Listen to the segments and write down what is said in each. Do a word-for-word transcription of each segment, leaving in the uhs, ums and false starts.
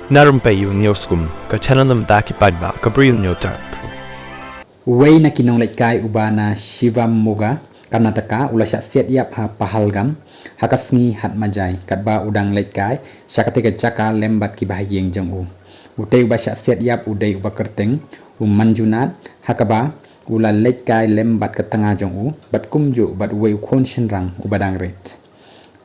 Na rympei u News Kum, ka channel na bynta ki paidbah ka Bri u News Tap. Uwei na ki nongleit kai uba na Shivamogga, Karnataka, u la shah siat ïap ha Pahalgam ha ka sngi Hatmajai, katba u dang leit kai sha katei ka jaka lem bad kiba ha ïing jong u. Utei uba shah siat ïap u dei uba kyrteng u Manjunath, ha kaba u la leit kai lem bad ka tnga jong u bad kumjuh bad uwei u khun shynrang uba dang rit.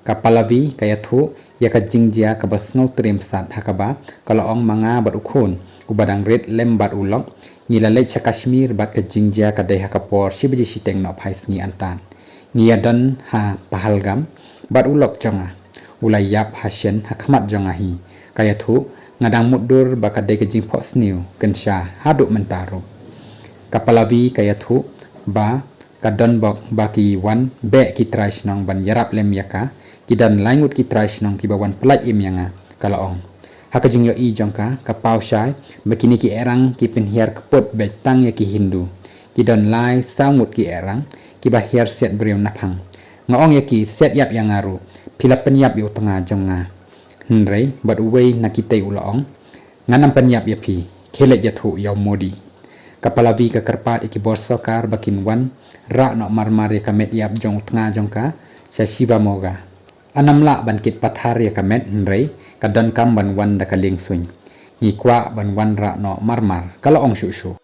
Ka Pallavi ka ïathuh ïa ka jingjia kaba sngewtriem sat ha kaba ka la ong, ma nga bad u khun uba dang rit lem bad u lok ngi la leit sha Kashmir bad ka jingjia ka dei ha ka por shi baje shiteng nohphai sngi antad. Ngi ïa don ha Pahalgam bad u lok jong nga u la ïap ha shen ha khmat jong nga hi. Ka ïathuh, nga dang mutdur ba ka dei ka jingphohsniew kynsha haduh mynta ruh. Ka Pallavi ka ïathuh ba ka don bok ba ki wan beh ki trai shnong ban ïarap lem ïa ka, ki don lai ngut ki trai shnong kiba wan pyllait im ïa nga, ka la ong. Ha ka jingïohi jong ka, ka paw shai ba kine ki erang ki pynhiar kput beit tang ïa ki Hindu. Ki don lai saw ngut ki erang kiba hiar siat briew naphang. Nga ong ïa ki siat ïap ïa nga ruh, phi la pynïap ïa u tnga jong nga. Hynrei bad uwei na kitei u la ong, ngan ym pynïap ïa phi, khie leit ïathuh ïa u Modi. Ka Pallavi ka kyrpad ïa ki bor sorkar ba kin wan rah noh marmar ïa ka met ïap jong u tnga jong ka sha Shivamogga. Yn ym lah ban kit pathar ïa ka met hynrei ka donkam ban wan da ka liengsuiñ. Ngi kwah ban wanrah noh marmar, ka la ong shuh shuh.